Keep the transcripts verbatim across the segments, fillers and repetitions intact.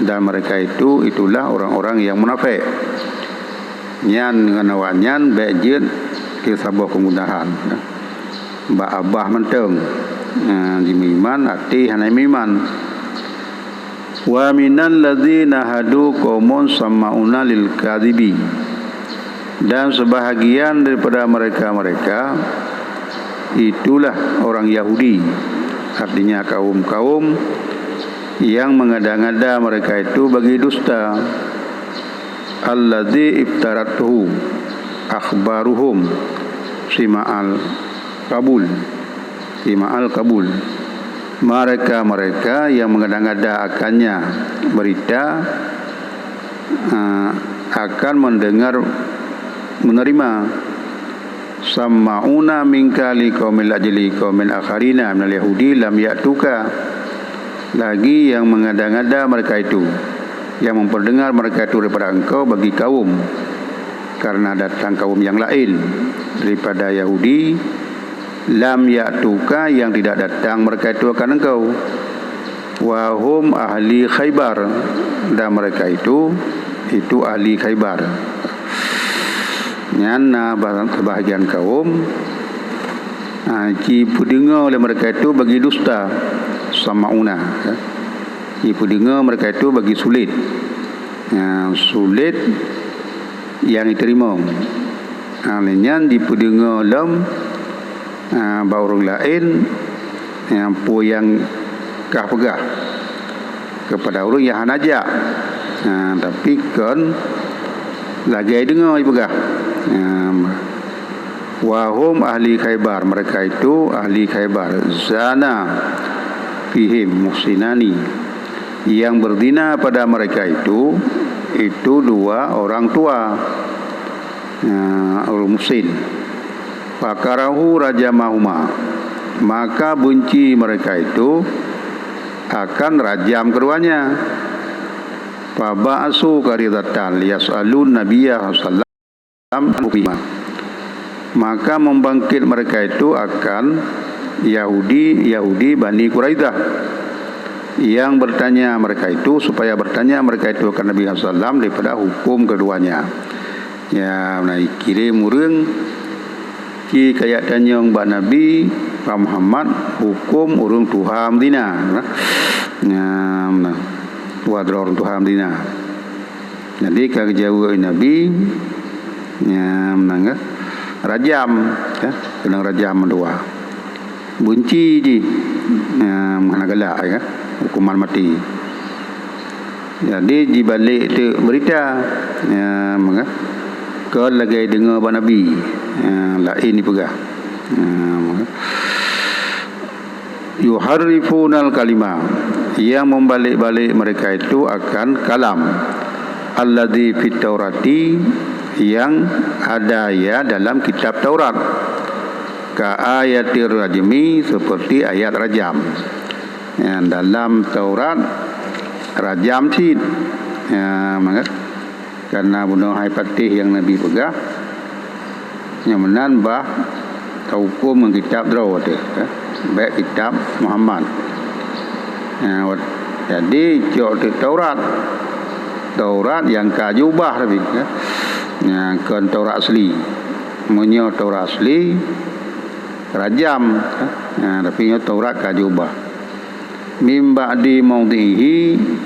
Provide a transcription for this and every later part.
Dan mereka itu, itulah orang-orang yang munafék. Nyan ngon awaknyan bék jeuet keu saboh keumudahan. Bak babah mantong, eh, jimeuiman, até hana meuiman. "Wa minal ladzina hadu qaumun samma'una lil kadzibi." Dan sebahagian daripada mereka-mereka itulah orang Yahudi, artinya kaum-kaum yang mengada-ngada mereka itu bagi dusta. "Alladzi iftarathu akhbaruhum sima'al qabul." Sima'al qabul. Mereka-mereka yang mengada-ngada akannya berita, eh, akan mendengar, menerima. "Samma'una minka li qaumin ajli qaumin akharina minal yahudi lam ya'tuka." Lagi yang mengada-ngada mereka itu, yang memperdengar mereka itu daripada engkau bagi kaum, karena datang kaum yang lain daripada Yahudi, lam ya'tuka, yang tidak datang mereka itu akan engkau. "Wa hum ahli Khaybar," dan mereka itu, itu ahli Khaybar. Nyan na ba-, sebahagian kaum, ha, jipeudeungoe lé mereka itu bagi dusta, sama'una, ya. Jipeudeungoe mereka itu bagi sulet. Ya, sulet nyang jiteurimong. Ha, lé nyan jipeudeungoe lom, ha, bak ureuëng laén, ya, peue nyang ka peugah keupada ureuëng nyang hana jak. Ha, tapi kon lagée deungoe jipeugah. Ha, "Wa hum ahli Khaybar," mereka itu ahli Khaybar. "Zana fihim muhsinani," yang berzina pada mereka itu, itu dua orang tua, ya, ureuëng muhsin. "Fakarahu rajamahuma," maka benci mereka itu akan rajam keduanya. "Faba'asu qaridatan liyas'alun nabiyya sallallahu alaihi wasallam an hukmihima." Maka membangkit mereka itu akan Yahudi, Yahudi Bani Quraidah, yang bertanya mereka itu, supaya bertanya mereka itu akan Nabi sallallahu alaihi wasallam daripada hukum keduanya. Ya, na kirém ureuëng ci kajak tanyong bak Nabi, bak Muhammad, hukum ureuëng tuha Madinah. Ya, na. Dua droe ureuëng tuha Madinah. Jadi ka geujaweueb Nabi, ya, meunan, rajam, ya, keunong rajam mandua. Benci jih, ya, hana galak, ya, hukuman maté. Jadi jibalek teuk beurita, ya, meunan, kon lagée deungoe bak Nabi, ya, laén jipeugah. Ya, meunan. Yuharrifunal kalima, yang membalek-balek mereka itu akan kalam, alladzi fit Taurati, yang ada ya dalam kitab Taurat, ka ayatir rajmi, seperti ayat rajam. Ya, dalam Taurat rajam cit. Ya, maka Karena bunoe hai patéh nyang Nabi peugah, nyang meunan bah tahuköm ngon kitab droe teuh, eh, bék kitab Muhammad. Nah, wat-, jadi cok teuh Taurat. Taurat nyang ka jiubah tapi, eh, nyang kon Taurat asli. Meunyoe Taurat asli, rajam, eh, nah, tapi nyoe Taurat ka jiubah. Mim ba'di maudhi'ihi,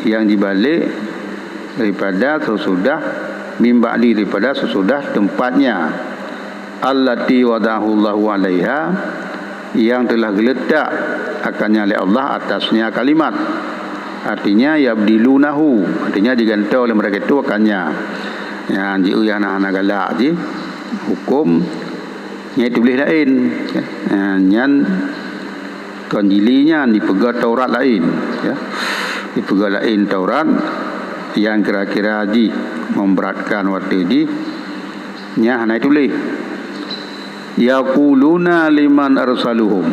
nyang jibalek daripada sesudah, mim ba'di, daripada sesudah tempatnya, allati wada'ahu Allahu 'alaiha, nyang telah geuletak akannya lé Allah atasnya kalimat. Artinya, yabdilunahu, artinya jigantoe lé mereka itu akannya. Nyang jieu nyang hana galak jih, huköm nyang tuléh laén. Nyan kon jili nyan, jipeugah Taurat laén, ya. Jipeugah laén Taurat nyang kira-kira jih memberatkan watée jih, nyan hana tuléh. Yaquluna liman arsaluhum.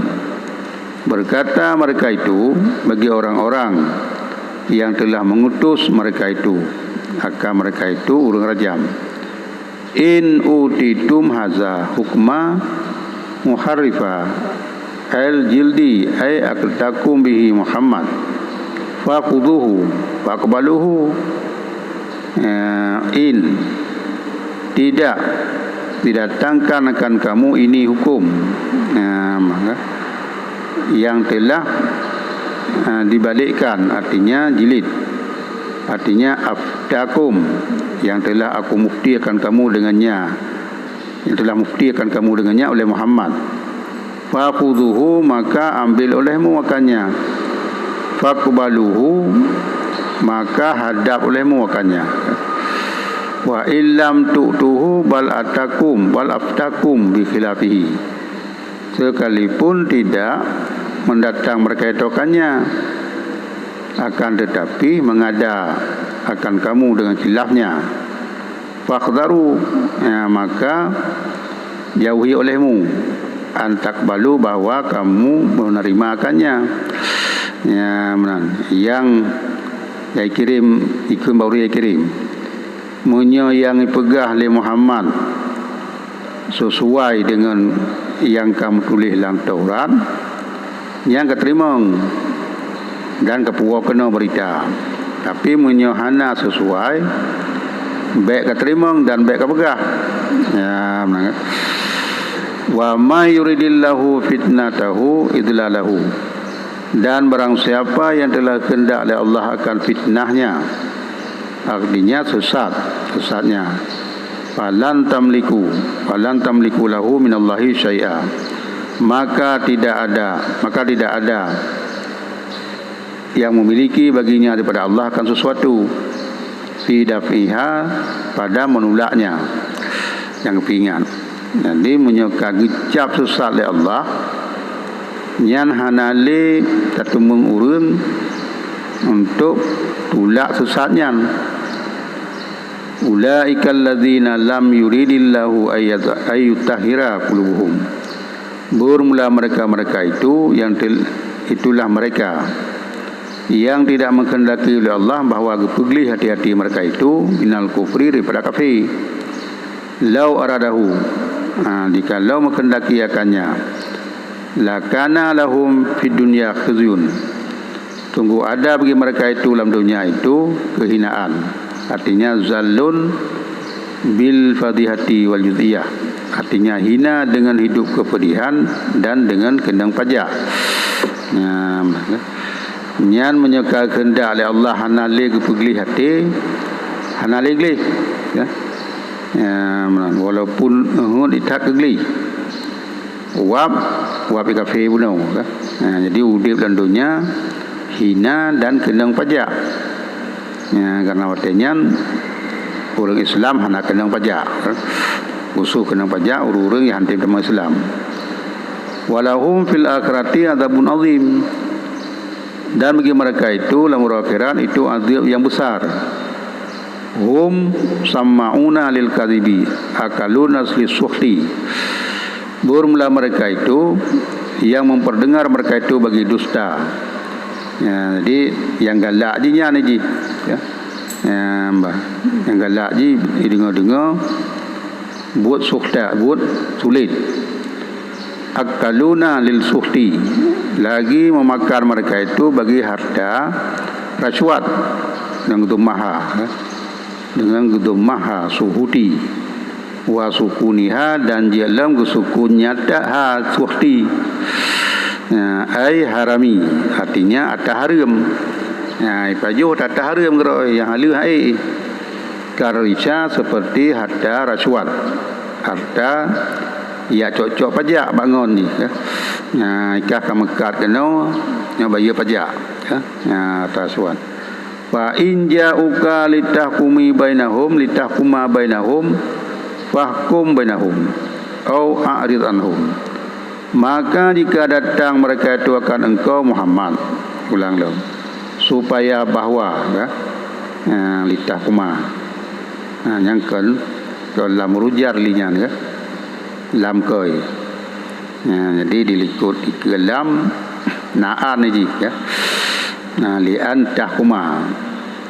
Berkata mereka itu bagi orang-orang yang telah mengutus mereka itu, akan mereka itu ureuëng rajam. In utitum haza hukma muharrifa al jildi ay aqtakum bihi Muhammad. Fakhuduhu, fakbaluhu. Eh, in, tidak didatangkan akan kamu ini hukum. Eh, maka, yang telah, eh, dibalikkan, artinya jilid. Artinya aftakum, yang telah aku mufti akan kamu dengannya. Yang telah mufti akan kamu dengannya oleh Muhammad. Fakhuduhu, maka ambil olehmu akannya. Fakbaluhu, maka hadap olehmu akannya. Wa illam tu'tuhu bal atakum, bal aftakum bi khilafihi. Sekalipun tidak mendatang mereka itu akannya, akan tetapi mengada akan kamu dengan khilafnya. Fakhdaru, ya, maka jauhi olehmu, antakbalu, bahwa kamu menerima akannya. Ya, meunan. Yang, yang kirim, ikun baru yang kirim. Meunyoe yang ipeugah lé Muhammad sesuai dengan yang kamu tulis lam Taurat, nyan kateurimong dan kapuwoe keunoe beurita. Tapi meunyoe hana sesuai, bék kateurimong dan bék kapeugah. Ya, meunan. Wa may yuridillahu fitnatahu idlalahu. Dan barang siapa yang telah kehendak oleh Allah akan fitnahnya, artinya sesat, sesatnya, falan tamliku, falan tamliku lahu minallahi syai'a, maka tidak ada, maka tidak ada yang memiliki baginya daripada Allah akan sesuatu, fi daf'iha, pada menolaknya. Nyang peuingat. Jadi, meunyoe ka geucap sesat lé Allah, nyan hana lé tateumeung ureuëng untuk tulak sesat nyan. Ulaikal ladzina lam yuridillahu ayyut-, ayyutahhira qulubuhum. Bermula mereka-mereka itu yang tel-, itulah mereka yang tidak menghendaki oleh Allah bahwa geupeugleh hati-hati mereka itu minal kufri, daripada kafir. Lau aradahu, ha, jikalau menghendaki akannya, lakana lahum fid dunya khizyun, sungguh ada bagi mereka itu lam dunia itu kehinaan, artinya zallun bil fadihati wal juz'iyah, artinya hina dengan hidup kepedihan dan dengan keunong pajak. Nah, nyan meunyoe ka kehendak lé Allah hana lé geupeugleh até, hana lé gleh, ya. Ya, walaupun uhud ithat keu gleh. Wab, wab kafé bunoe, kan? Ha, jadi udép lam donya hina dan keunong pajak. Ya, karena watée nyan ureuëng Islam hana keunong pajak, kan? Khusus keunong pajak ureuëng-ureuëng nyang hantom tamong Islam. Walahum fil akhirati adzabun azim. Dan bagi mereka itu lam uroe akhirat itu azab yang besar. Hum sama'una lil kadhibi, akaluna lis suhti. Bermula mereka itu yang memperdengar mereka itu bagi dusta. Ya, jadi yang galak jih nyan jih, ya. Ya, bah. Yang galak jih deungoe-deungoe buet suhta, buet sulet. Akaluna lis suhti, lagi memakan mereka itu bagi harta rasuat dengan geudhom maha, ya. Dengan geudhom maha, suhuti. Wa sukuniha, dan jeuet lom geusukun nyata ha suhti. Ya, ai harami, artinya ata hareuem. Ya, ipajoh ata hareuem keudroe nyang haleue hai. Karisha seperti harta rasuat, harta nyang cok-cok pajak bak ngon jih, ya. Ya, ikah ka meukat keunoe, nyoe bayeue pajak, ya. Ya, harta rasuat. Fa in ja'uka litahkumi bainahum, litahkuma bainahum, fahkum bainahum, au a'rid anhum. Maka jika datang mereka itu akan engkau, Muhammad, ulang lom, supaya bahwa, ya, ha, litahkuma. Ha, nyang kon, kon lam rujar li nyan, ya. Lam koi. Ha, jadi dilikot dikeue lam naan jih, ya. Nah, li an tahkuma.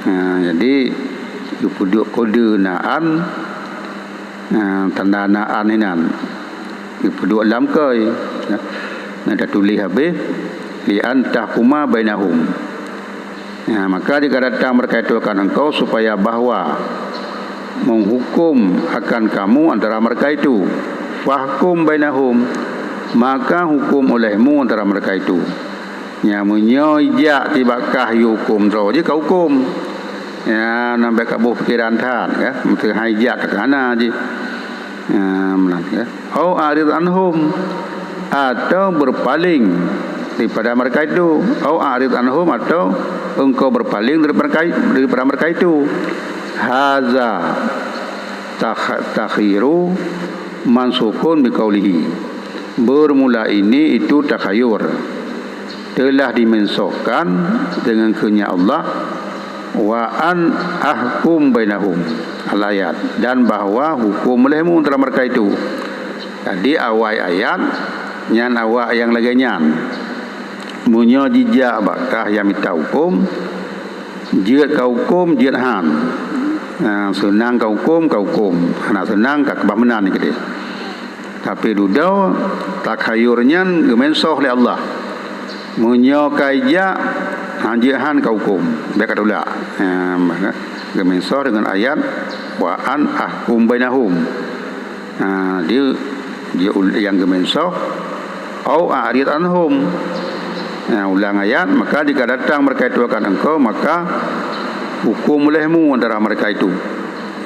Ha, jadi geupeuduek kode naan, ha, tanda naan inan. Geupeuduek lam koi, ya. Nah, tatuléh habéh, li an tahkuma bainahum. Ya, maka jika datang mereka itu akan engkau supaya bahwa menghukum akan kamu antara mereka itu, fahkum bainahum, maka hukum olehmu antara mereka itu. Ya, meunyoe ijak tibak kah yue hukum droe jih ka hukum. Ya, nambah kaboh pikiran that, ya. Meuteun hai ijak ka hana jih. Ya, meunan, ya. Au a'rid anhum, atau berpaling daripada mereka itu. Au a'rid anhum, atau engkau berpaling daripada mereka, daripada mereka itu. Haza takh-, takhiru mansukun biqaulihi. Bermula ini itu takhayur. Telah dimensohkan dengan kehendak Allah, wa an ahkum bainahum, al-ayat, dan bahwa hukum olehmu antara mereka itu. Jadi awai ayat nyan awak nyang lagée nyan. Meunyoe jijak bak kah nyang mita hukum, jeuet ka hukum, jeuet han. Ha, seunang ka hukum, ka hukum. Hana seunang ka keubah meunan keudeh. Tapi dudoe takhayur nyan geumensoh lé Allah. Meunyoe ka ijak, han jeuet han ka hukum, bék ka tulak. Ha, maka geumensoh deungon ayat, "Wa an ahkum bainahum." Ha, dia, dia ul-, nyang geumensoh, "Au a'rid anhum." Ha, ulang ayat, "Maka jika datang mereka itu akan engkau, maka hukum olehmu antara mereka itu."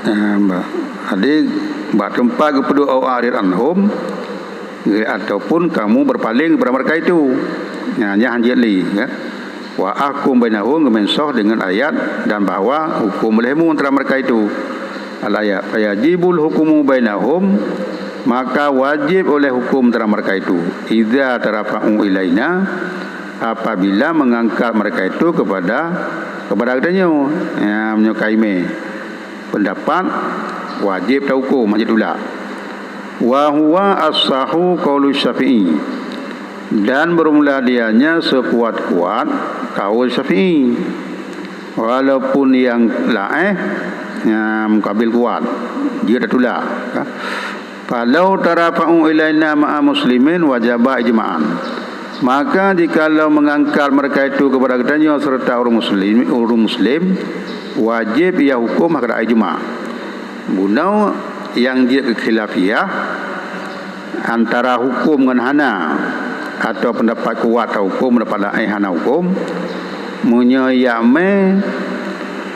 Ha, ba-, jadi, bak teumpat geupeuduek "Au a'rid anhum," ataupun kamu berpaling daripada mereka itu. Nyan, nyan han jeuet lé, ya. "Wa ahkum bainahum," geumensoh deungon ayat, "dan bahwa hukum olehmu antara mereka itu." Al-ayat, "Fayajibul hukmu bainahum," maka wajib oleh hukum antara mereka itu. "Idza tarafa'u ilaina," apabila mengangkat mereka itu kepada, kepada geutanyoe. Ya, meunyoe ka imé pendapat, wajib tahukum, wajib tulak. "Wa huwa as-sahhu qaulu Syafi'i," dan bermula dianya sekuat-kuat kaul Syafi'i. Walaupun nyang laén, ya, mukabil kuat, jeuet tatulak, ka. "Falau tarafa'u ilaina ma'a muslimin wajaba ijma'an." Maka jikalau mengangkat mereka itu kepada geutanyoe serta ureuëng muslim, ureuëng muslim, wajib ia hukum hakada ijma'. Bunoe nyang jeuet keu khilafiyah antara hukum ngon hana, atau pendapat kuat tahukum, pendapat laén hana hukum. Meunyoe ijma'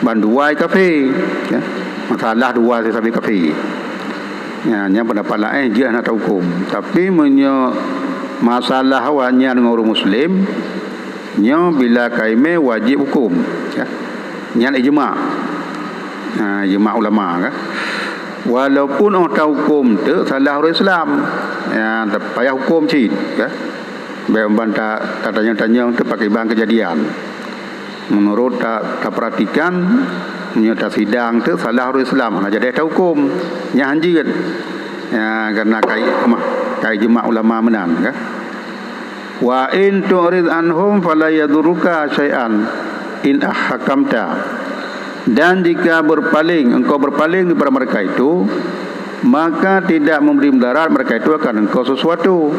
bandua kafé, ya. Masalah dua sabe kafé. Ya, nyan pendapat laén jeuet hana tahukum. Tapi meunyoe masalah awaknyan ngon ureuëng muslim, nyoe bila ka imé wajib hukum, ya. Nyan ijma'. Ha, ijma' ulama, kan. Walaupun óh tahukum teuk salah ureuëng Islam, ya, payah hukum cit, ya. Bék ban ta-, tatanyong-tanyong teuk pakriban keujadian. Meunurot ta-, tapeuratikan, meunyoe tasidang teuk salah ureuëng Islam, hana jadi tahukum, nyan han jeuet. Ya, karena kai, mah, kai ijma' ulama meunan, kan. "Wa in tu'rid anhum fala yadurruka syai'an in ahkamta." Dan jika berpaling, engkau berpaling daripada mereka itu, maka tidak memberi mudarat mereka itu akan engkau sesuatu.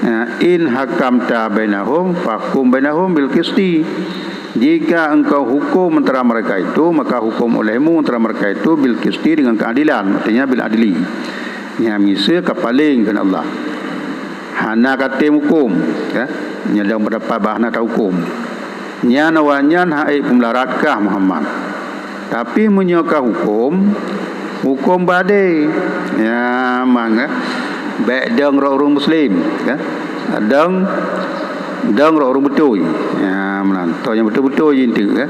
Ya, "In hakamta bainahum fahkum bainahum bil qisti." Jika engkau hukum antara mereka itu, maka hukum olehmu antara mereka itu bil qisti, dengan keadilan, artinya bil adli. Nyang miseue ka paleng keu Allah. Hana katem hukum, ya. Nyan lom pendapat bah hana tahukum. Nyan awaknyan han ék peumularat kah Muhammad. Tapi meunyoe ka hukum, hukum bak adé. Ya, manga, bék dong rot ureuëng muslim, ya. Dong, dong rot ureuëng beutôi. Ya, meunan. Toh nyang beutôi-beutôi jih enteuk, ya.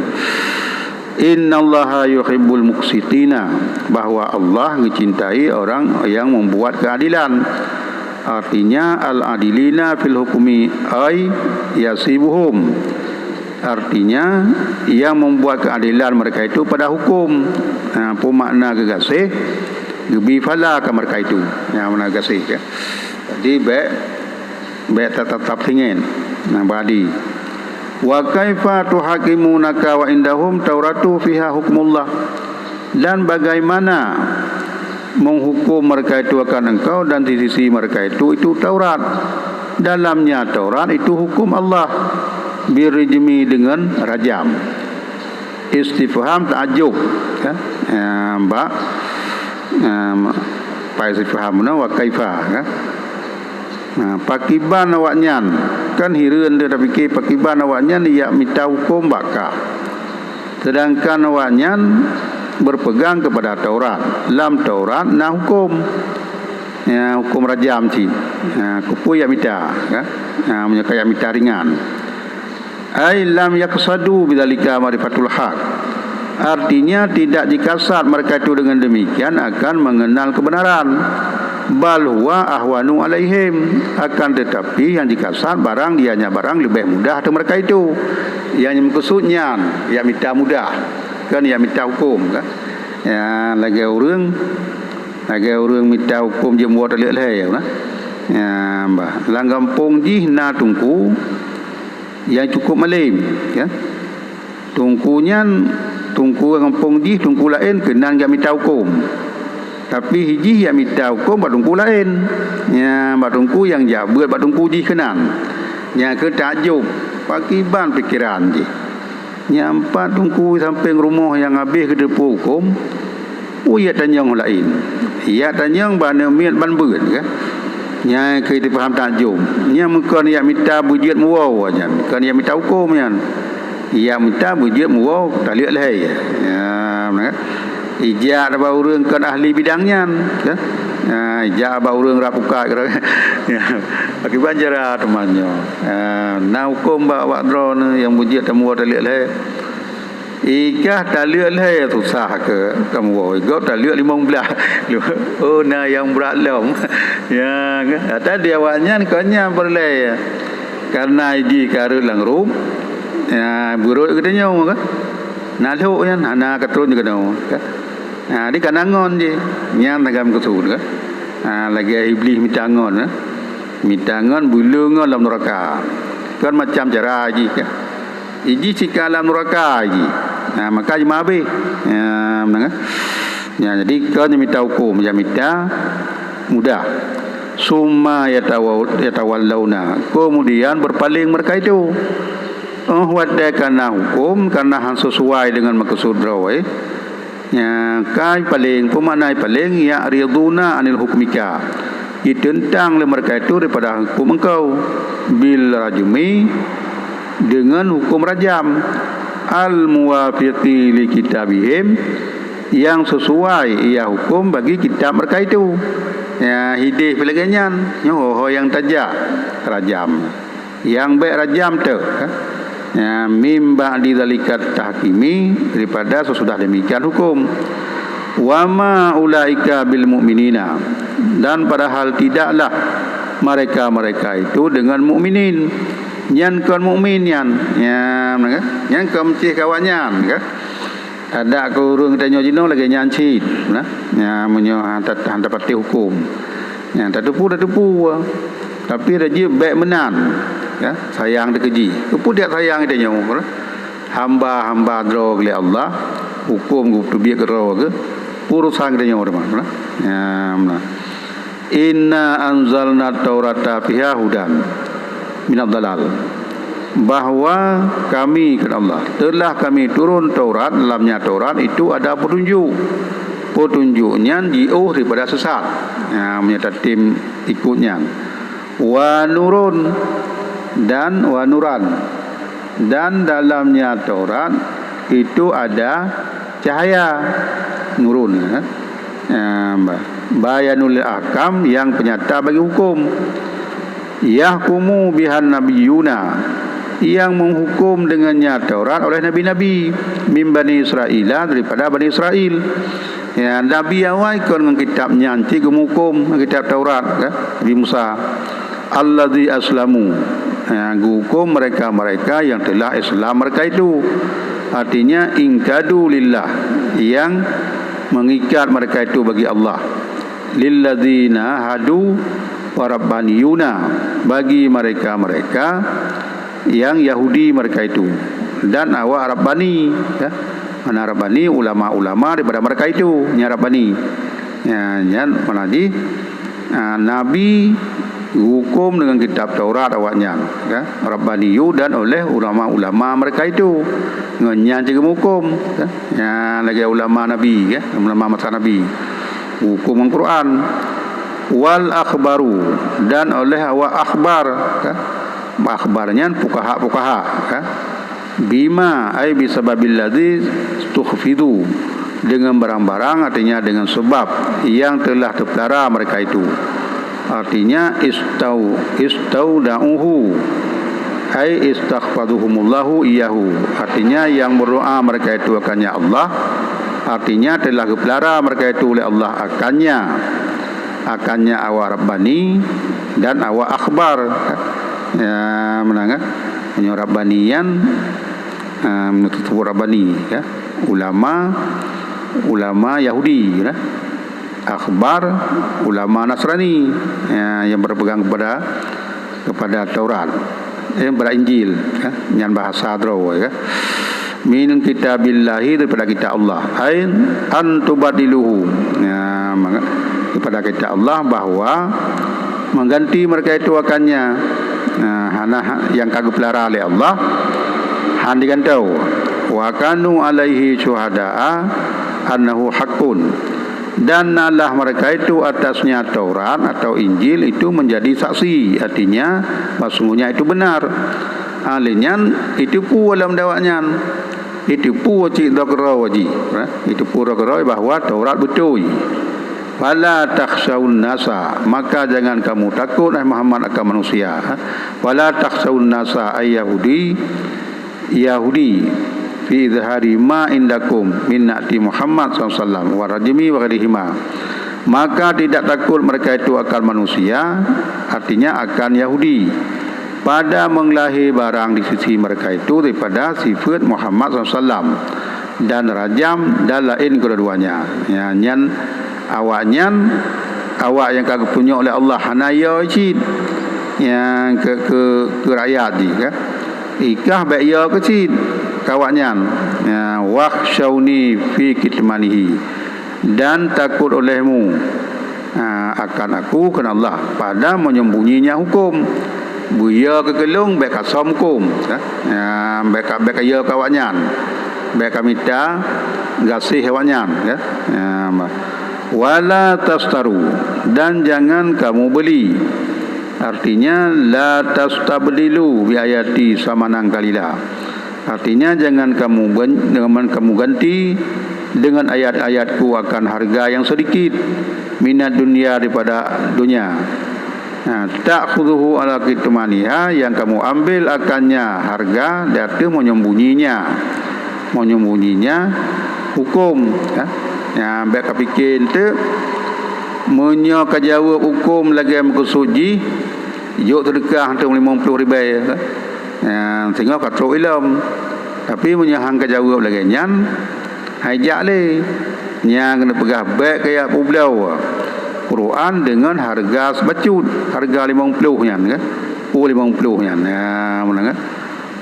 "Innallaha yuhibbul muqsitina," bahwa Allah mencintai orang yang membuat keadilan. Artinya, al-adilina fil hukmi ay yasibuhum. Artinya, yang membuat keadilan mereka itu pada hukum. Ha, peue makna geugaséh? Geubri pahala keu mereka itu. Nyang makna geugaséh, ya. Jadi, bék, bék tatap-tap singet. Nah, badi. "Wa kaifa tuhakimunaka wa indahum Tauratu fiha hukmullah?" Dan bagaimana menghukum mereka itu akan engkau, dan di sisi mereka itu, itu Taurat. Dalamnya Taurat itu hukum Allah. Birrijmi, dengan rajam. Istifham ta'ajjub, kan? Ya, bak, em, pa istifham na wa kaifa, kan? Nah, pakiban awaknyan, kan hireuen teuh tapike pakiban awaknyan yak mita huköm bak ka. Sedangkan awaknyan berpegang kepada Taurat. Lam Taurat na huköm. Ya, huköm rajam cit. Ya, keupeue yak mita, kan? Ya, meunyoe ka yak mita ringan. Ai lam yaqsadu bidzalika ma'rifatul haq. Artinya tidak jikasat mereka itu dengan demikian akan mengenal kebenaran. Bal huwa ahwanu alaihim. Akan tetapi yang jikasat barang dia hanya barang lebih mudah atau mereka itu. Yang maksud nyan, yak mita mudah, kan yak mita huköm, kan? Ya, lagée ureuëng, lagée ureuëng mita huköm jeuet meuwoe taleuek lhée, ya, nah. Ya, bah. Lam gampông jih na teungku nyang cukup malem, ya. Teungku nyan, teungku gampông jih, teungku laén keunan jak mita huköm. Tapi jih jak mita huköm bak teungku laén. Ya, bak teungku nyang jak beuet bak teungku jih keunan. Nyang keu takjub, pakiban pikeran jih. Nyang pat teungku sampéng rumoh nyang habéh geuteupeue huköm, Peue yak tanyong laén? Yak tanyong bak aneuk miet ban beuet, kan? Nyang keu teupaham takjub. Nyan meukon yak mita beujeuet meuwoe nyan, kon yak mita huköm nyan. Yak mita beujeuet meuwoe taleuek lhée. Ya, meunan kan? Ijak bak ureuëng kon ahli bidang nyan, kan? Ya, ijak bak ureuëng rab pukat, kan? Ya. Akiban jara teuma nyoe. Ya, na huköm bak, bak droeneuh nyang beujeuet tameuwoe taleuek lhée. Ikah taleuek lhée susah keu kamoe. Gob taleuek limong blaih. Oh, na nyang brat lom. Ya, kan? Ata di awaknyan kon nyan peureulée. Karena jih ka rhot lam rup, ya, beurot geutanyoe, kan? Na lhok nyan, hana ka trôn geutanyoe, kan? Ha, di kana ngon jih. Nyan lagam keusud, kan? Ha, lagée Iblih mita ngon, kan? Mita ngon, beuleu ngon lam neuraka. Kan macam cara jih, kan? Iji sika lam neuraka iji. Nah, maka jima habéh. Ya, meunan kan? Ya, jadi kon mita huköm, ya mita mudah. Summa yatawa-, yatawallauna. Kemudian berpaling mereka itu. Oh, watée kana huköm, kana han sesuai dengan maksud droe. Nya, kai paléng, peue makna paléng, ya'riduna anil hukmika, jiteuntang lé mereka itu daripada huköm engkau, bil rajmi, dengan huköm rajam, al muwafiqi li kitabihim, yang sesuai ia huköm bagi kitab mereka itu. Ya, hidéh pih lagée nyan, nyoe ho nyang tajak rajam. Nyang bék rajam teuh, kan? Ya, mim ba'di zalika tahkimi, daripada sesudah demikian huköm. Wa ma ulaika bil mu'minina, dan padahal tidaklah mereka-mereka itu dengan mukminin. Nyan kon mukmin nyan. Ya, meunan kan? Nyan kon meucéh kawan nyan, kan? Adak keu ureuëng tanyoe jinoe lagée nyan cit, nah. Ya, meunyoe han ta-, han tapatéh huköm. Ya, tateupeue, tateupeue. Tapi rajin bék meunan, ya, sayang teukeji. Keupeue dak sayang geutanyoe, hamba-hamba droe lé Allah, huköm geuteubiet keudroe geuh, urosan geutanyoe teuma, nah. Ya, meunan. Inna anzalna taurata fiha hudan minad dalal. Bahwa kami, kata Allah, telah kami turun Taurat, dalamnya Taurat itu ada petunjuk. Petunjuk nyan jiôh daripada sesat. Ya, meunyoe tatem ikut nyan. Wa nurun dan wa nuran. Dan dalamnya Taurat itu ada cahaya, nurun, ya. Ya, ba-, bayanul ahkam, yang penyata bagi hukum. Yahkumu bihan nabiyuna, yang menghukum dengannya Taurat oleh nabi-nabi, min Bani Israila, daripada Bani Israel. Ya, nabi awai kon ngon kitab nyan cit geumeuhukum, ngon kitab Taurat, kan? Nabi Musa. Allazi aslamu, ya, geuhukum mereka-mereka yang telah Islam mereka itu. Artinya, inqadu lillah, yang mengikat mereka itu bagi Allah. Lillazina hadu wa rabbaniyuna, bagi mereka-mereka yang Yahudi mereka itu, dan awak Rabbani, ya. Mana Rabbani? Ulama-ulama daripada mereka itu, nya Rabbani. Ya, nyan mana jih, ah, Nabi Hukum dengan kitab Taurat awaknyan, ya. Rabbaniyu, dan oleh ulama-ulama mereka itu. Ngon nyan cit geumeuhukum, ya. Ya, lagèe ulama Nabi, ya, ulama masa Nabi. Hukum ngon Quran. Wal akhbaru, dan oleh awak akhbar, ya. Akhbar nyan fuqaha-fuqaha, ya. Bima, ai bisababil ladzi stuhfizu, dengan barang-barang, artinya dengan sebab yang telah terpelihara mereka itu. Artinya, istau-, istauda'uhu, ai istakhfazuhumullahu iyahu. Artinya, yang berdoa mereka itu akannya Allah, artinya telah geupelara mereka itu oleh Allah akannya, akannya awak Rabbani dan awak akhbar. Ya, meunan kan? Meunyoe Rabbani nyan, ah, meunyoe teusebut Rabbani, ya. Ulama, ulama Yahudi, ya. Akhbar, ulama Nasrani, ya, yang berpegang kepada, kepada Taurat, eh, kepada Injil, ya. Nyan bahasa droe, ya. Min kitabillahi, daripada kitab Allah. Ai an tubaddiluhu. Ya, maka, daripada kitab Allah bahwa mengganti mereka itu akannya. Nah, hana ha-, yang ka geupelara lé Allah, han digantoe. Wa kanu alaihi syuhada'a annahu haqqun. Dan nalah mereka itu atasnya Taurat atau Injil itu menjadi saksi, artinya, bahwa sungguhnya itu benar. Ha, lé nyan, itu peue lam dawat nyan. Itu peue cit droe keudroe jih, eh? Itu peue droe keudroe bahwa Taurat beutôi. Fala takhsyaun nasa, maka jangan kamu takut, hai Muhammad, akan manusia. Fala takhsyaun nasa, ay Yahudi, Yahudi, fi izhari ma indakum min na'ti Muhammad sallallahu alaihi wasallam wa rajmi wa ghairihima. Maka tidak takut mereka itu akan manusia, artinya akan Yahudi, pada mengelahé barang di sisi mereka itu daripada sifat Muhammad sallallahu alaihi wasallam dan rajam dan laén keudua-duanya. Ya, nyan awaknyan, awak nyang ka geupunyok lé Allah hana yo cit nyang keu, keu, keu rakyat jih, kan? Ikah bèk yo keu cit keu awaknyan. Ya, wakhsyauni fi kitmanihi, dan takut olehmu, ha, akan aku, kheun Allah, pada menyembunyinya hukum. Beuyo keu keulôn, bèk kasöm hukum, ya. Ya, bèk ka, bèk kayo keu awaknyan. Bèk kamita gaséh awaknyan, ya. Ya, ma-, wala tastaru, dan jangan kamu beli. Artinya, la tastabdilu bi ayati samanan qalila. Artinya, jangan kamu ben-, jangan kamu ganti dengan ayat-ayatku akan harga yang sedikit, minad dunya, daripada dunia. Nah, ta'khudzuhu ala kitmaniha, yang kamu ambil akannya harga di ateueh menyembunyinya. Menyembunyinya hukum, ya. Ya, bèk kapike enteuk, meunyoe kajaweueb hukum lagèe meukeusut jih, jok seudeukah enteuk limong ploh ribèe, ya. Ya, singoh ka trok ilom. Tapi meunyoe han kajaweueb lagèe nyan, hai jak lé. Nyang keuneuk peugah bèk kaya peubloe Quran deungon hareuga seubacut, hareuga limong ploh nyan, kan? Oh, limong ploh nyan. Ya, meunan, kan?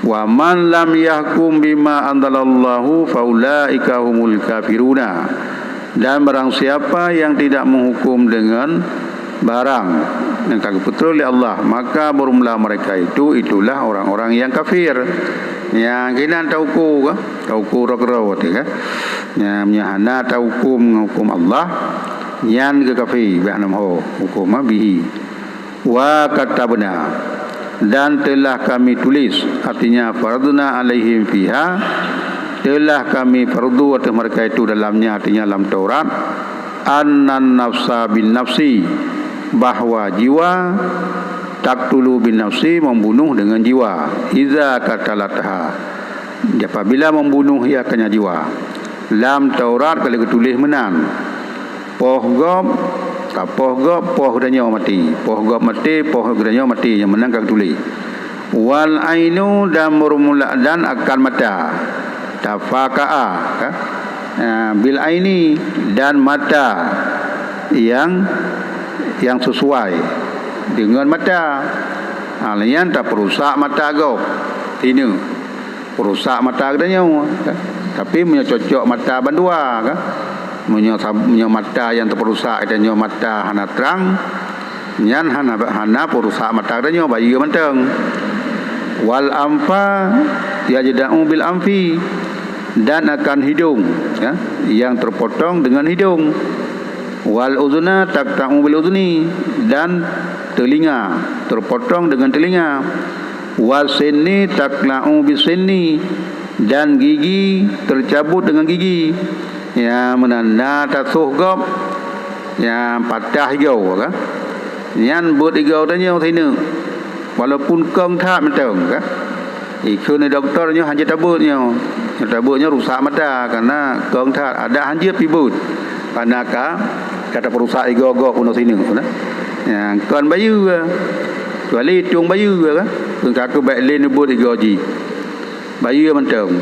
"Wa man lam yahkum bima anzalallahu faulaika humul kafiruna." Dan barang siapa yang tidak menghukum dengan barang yang ka geupeutroh lé Allah, maka bermula mereka itu, itulah orang-orang yang kafir. Nyang keunan tauku ka, tauku rot-rot ka. Nyang meunyoe hana tahukum ngon hukum Allah, nyan keu kafé, bah nam ho hukum, ha, bihi. "Wa katabna," dan telah kami tulis, artinya faradna alaihim fiha, telah kami fardu atas mereka itu dalamnya, artinya lam Taurat, "annan nafsa bin nafsi," bahwa jiwa, "taqtulu bin nafsi," membunuh dengan jiwa, "iza qatalatha," apabila membunuh ia akannya jiwa. Lam Taurat ka lheueh geutuléh meunan. Poh gob, ka poh gob, poh geutanyoe maté. Poh gob maté, poh geutanyoe maté, nyang meunan ka geutuléh. Wal ainu, dan bermula, dan akan mata. Tafaka'a, ka? Ah, bil aini, dan mata yang, yang sesuai dengan mata. Ha, nyan tapeurusak mata gob. Hina. Peurusak mata geutanyoe, kan? Tapi meunyoe cocok mata bandua, kan? Meunyoe sab-, meunyoe mata nyang teupeurusak geutanyoe mata hana trang, Nyan hana, hana peurusak mata tanyoe, bayeue mantong. Wal anfa yajtami'u bil anfi, dan akan hidung, ya, yang terpotong dengan hidung. Wal udhuna taqta'u bil udhuni, dan telinga terpotong dengan telinga. Was sinni taqta'u bis sinni, dan gigi tercabut dengan gigi. Ya, meunan na tasoh gob, ya, patah igoe ka. Nyan beuet igoe tanyoe sineuk. Walaupun kong that mantong ka. Ikheun dokto nyoe hana tabeuet nyoe. Nyang tabeuet nyoe rusak mata, karena kong that, adak hanjeuet pih beuet. Karena ka, ka tapeurusak igoe gob unoe sineuk, nah. Nyang kon bayeue, kecuali itong bayeue ka. Keu ka keu bèk lé neubeuet igoe jih. Bayeue mantong.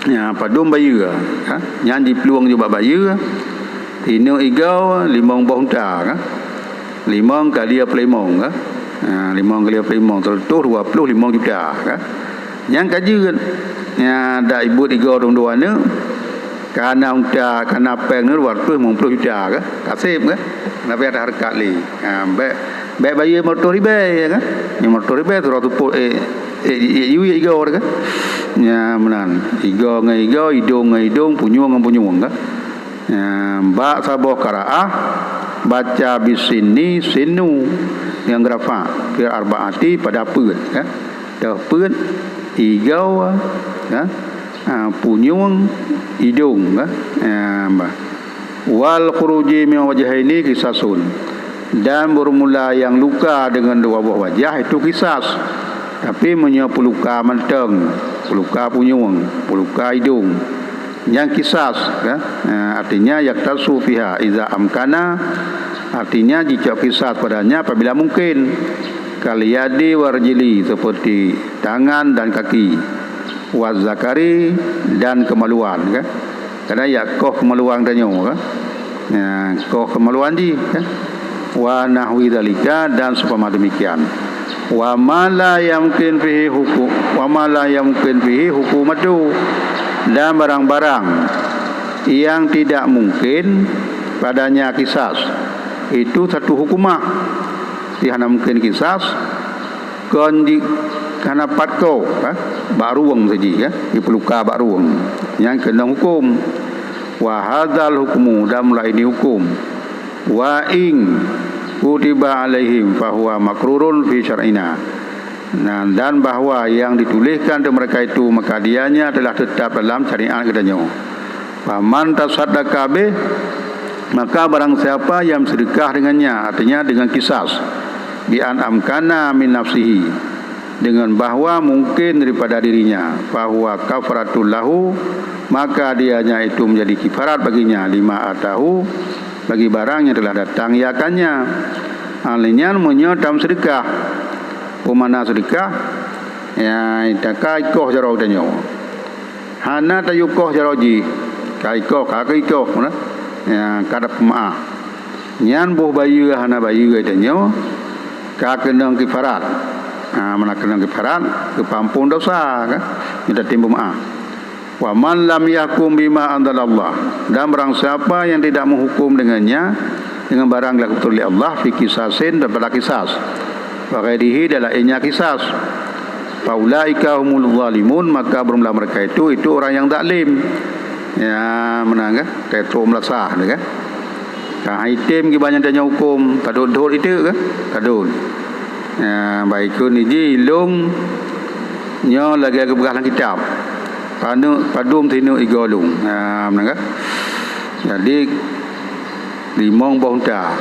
Ya, padum bayeue, ha? Nyan jiplueng ju bak bayeue. Sineuk igoe limong boh unta, ka? Limong kali dua ploh limong, ka? Ha, limong kali dua ploh limong, seratus dua puluh limong juta, ka? Nyan ka jeuet. Ya, dak ibeuet igoe dum dua aneuk. Ka na unta, ka na péng ni dua ratus limong puluh juta, ka? Ka sép, ka? Tapi ada hareukat lé. Ha, bèk, bèk bayeue lima ratus ribèe, ya, ka? Lima ratus ribèe, seratus puluh, eh, eh, eh, igoe, ka? Ya, meunan. Igoe ngon igoe, idong ngon idong, punyueng ngon punyueng, ka? Ya, bak saboh qiraah, baca bisinni, sinnu, nyang geurafa, fil arbaati, pada peuet, ka? Toh peuet, igoe, ka? Ha, punyueng, idong, ka? Ya, bah. Wal khuruji min wajhaini qisasun. Dan bermula yang luka dengan dua boh wajah itu qisas. Tapi meunyoe peuluka mantong, peuluka punyueng, peuluka idong, nyan qisas, ya. Eh, artinya yaqtasu fiha iza amkana, artinya jicok qisas padanya apabila mungkin. Kal yadi war rijli, seperti tangan dan kaki. Waz zakari, dan kemaluan, kan? Kadang ya koh kemaluan tanyoe, kan? Ya, koh kemaluan jih, kan? Wa nahwi dzalika, dan seumpama demikian. Wa ma la yamkin fihi huku-, wa ma la yamkin fihi hukumatu, dan barang-barang yang tidak mungkin padanya qisas, itu satu hukumah. Di hana mungkin qisas, kon di hana pat koh, ha? Bak rueng saji, ya, di peuluka bak rueng. Nyang keunong hukum. Wa hadzal hukmu, dan mulai ini hukum. Wa in kutiba alaihim fahuwa maqrurun fi syar'ina. Nah, dan bahwa yang dituliskan untuk mereka itu, maka dianya telah tetap dalam syariat geutanyoe. Faman tasaddaqa bih, maka barang siapa yang bersedekah dengannya, artinya dengan qisas, bi an amkana min nafsihi, dengan bahwa mungkin daripada dirinya, fahuwa kafaratul lahu, maka dianya itu menjadi kifarat baginya, lima atahu, bagi barang yang telah datang ia akannya. Ha, lé nyan meunyoe tam sedekah, peumana sedekah, ya, takai koh jaroe tanyoe. Hana tayue koh jaroe jih, ka ikoh, ka ikoh, nah. Ya, ka dapeumaáh. Nyan boh bayeue hana bayeue tanyoe, ka keunong kifarat. Ha, mana keunong kifarat, geupeuampon dosa, kan? Minta timbul maáh. Wa man lam yahkum bima anzalallah, dan barang siapa yang tidak menghukum dengannya, dengan barang yang diturunkan oleh Allah, fi qisasin, daripada qisas, wa ghairihi, dan lainnya qisas, fa ulaika humul zalimun, maka bermula mereka itu, itu orang yang zalim. Ya, meunan kan? Tetrok meulasah tu kan? Ka hai tem kiban nyang tanyoe hukum, padot-dot itu kan? Padot. Ya, baik keu niji lôn nyoe lagèe geupeugah lam kitab. Paneuk padum sineuk igoe lôn. Ha, meunan kan? Jadi, limong boh unta.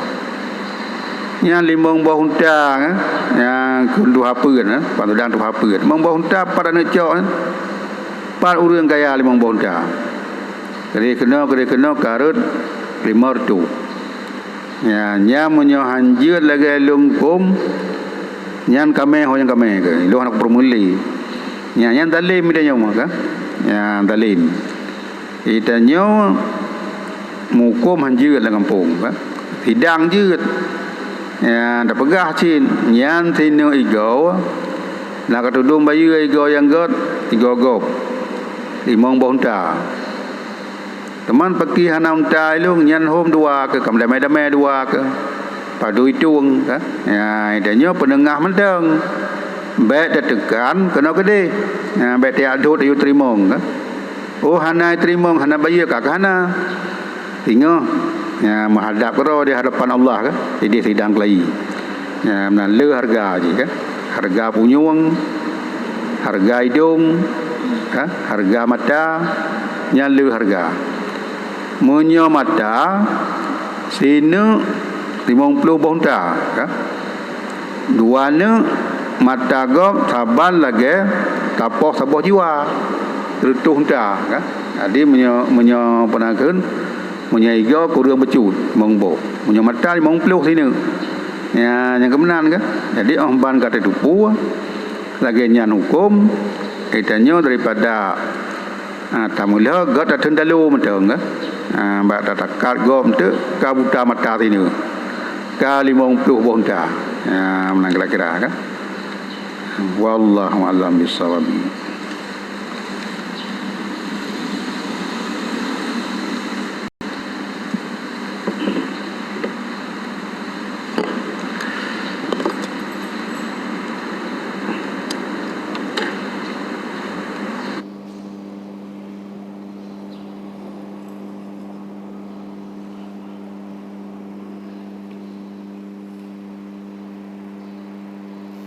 Nyang limong boh unta, kan? Nyang keu tuha peuet, kan? Padang tuha peuet. Limong boh unta, pat aneuk cok, kan? Pat ureueng kaya limong boh unta. Keudeh keunoe, keudeh keunoe, ka rhot lima reutôh. Ya, nyan meunyoe hanjeuet lagèe lôn huköm, nyan kamé ho nyang kamé keuh, lôn hana kupeureumulé. Nyan, nyan zalim geutanyoe meuh keuh. Nyan zalim. Geutanyoe meuhuköm hanjeuet lam gampông keuh. Sidang jeuet. Nyan tapeugah cit, nyan sineuk igoe, na katudong bayeue igoe nyang gèt, igoe gob. Limong boh unta. Teuma pakri hana unta ilôn, nyan hom dua keuh, ka meudamé-damé dua keuh. Padub itong, kan? Ya, tanyoe peuneungah mantong. Bèk tateukan keunoe keudeh. Ya, bèk tajak dot ayue teurimong, kan? Oh, hana teurimong, hana bayeue ka, ka hana. Singoh, ya, meuhadab keudroe di hadapan Allah, kan? Di sidang keulayi. Ya, meunan le hareuga jih, kan? Hareuga punyueng, hareuga idong, kan? Hareuga mata, nyan le hareuga. Meunyoe mata, sineuk limong ploh boh unta, kan? Dua neuk mata gob saban lagèe tapoh saboh jiwa, sireutoh unta, kan? Jadi, meunyoe, meunyoe peue nakheun, meunyoe igoe kureueng bacut, limong boh. Meunyoe mata, limong ploh sineuk. Ya, nyang keuh meunan, kan? Jadi, 'oh ban ka tateupeue lagèe nyan hukôm, geutanyoe daripada, ha, tameulhö, göt tatheun talo mantong, kan? Ha, bak tatakat gob eunteuk ka buta mata sineuk, ka limong ploh boh unta. Ha, meunan kira-kira, kan? Wallahu a'lam bissawab.